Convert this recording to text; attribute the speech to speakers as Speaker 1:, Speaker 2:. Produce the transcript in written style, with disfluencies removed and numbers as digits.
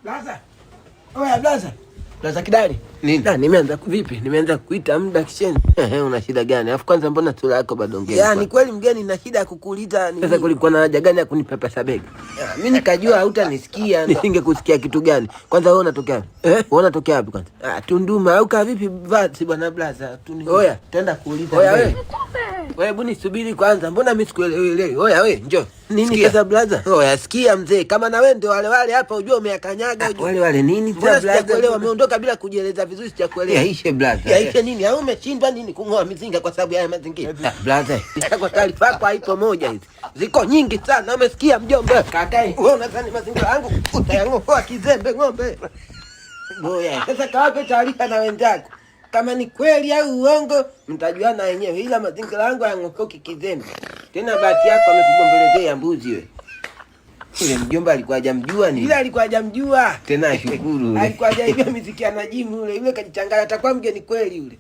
Speaker 1: Blaza. Oya blaza. Blaza Kidali.
Speaker 2: Nini?
Speaker 1: Na nimeanza vipi? Nimeanza kuita muda kishenzi.
Speaker 2: Ehe, una shida gani? Alafu kwanza mbona sura yako bado ngeni?
Speaker 1: Ya, ni kweli mgeni na shida ya kukuuliza ni.
Speaker 2: Sasa kulikuwa na haja gani ya kunipepesa bega?
Speaker 1: Mimi nikajua hutanisikia.
Speaker 2: Nisingekusikia kitu gani? Kwanza wewe unatokea wapi?
Speaker 1: Eh?
Speaker 2: Wewe unatokea wapi kwanza?
Speaker 1: Ah, Tunduma au kaa vipi vati bwana blaza? Tuni.
Speaker 2: Oya.
Speaker 1: Tenda kuuliza.
Speaker 2: Oya
Speaker 1: mbele.
Speaker 2: wewe. Wewe hebu nisubiri kwanza. Mbona mimi sikuelewi? Oya wewe, njoo.
Speaker 1: Nini
Speaker 2: Sikia.
Speaker 1: sasa blaza? Oya sikia mzee, kama na wewe ndio wale wale hapa ujue umeyakanyaga ujue.
Speaker 2: Wale wale nini?
Speaker 1: Mbona sijakuelewa, umeondoka bila kujieleza vizuri sijakuelewa.
Speaker 2: Yaishe blaza.
Speaker 1: Yaishe nini? Au umeshindwa nini kung'oa mizinga kwa sababu ya haya mazingira?
Speaker 2: Ah, blaza.
Speaker 1: Kwa taarifa yako haipo moja hizi. Ziko nyingi sana, umesikia mjomba?
Speaker 2: Kakae.
Speaker 1: Wewe unadhani mazingira yangu utayang'oa kizembe ng'ombe? Boya, sasa kawape taarifa na wenzako. Kama ni kweli au uongo, mtajuana wenyewe, ila mazingira yangu hayang'okoki kizembe.
Speaker 2: Tena bahati yako amekugombelezea mbuzi wewe. Yule mjomba alikuwa hajamjua nini?
Speaker 1: Ila alikuwa hajamjua.
Speaker 2: Tena ashukuru yule.
Speaker 1: Alikuwa hajaijua miziki ya Najimu yule. Yule kajichanganya, atakuwa mgeni kweli yule.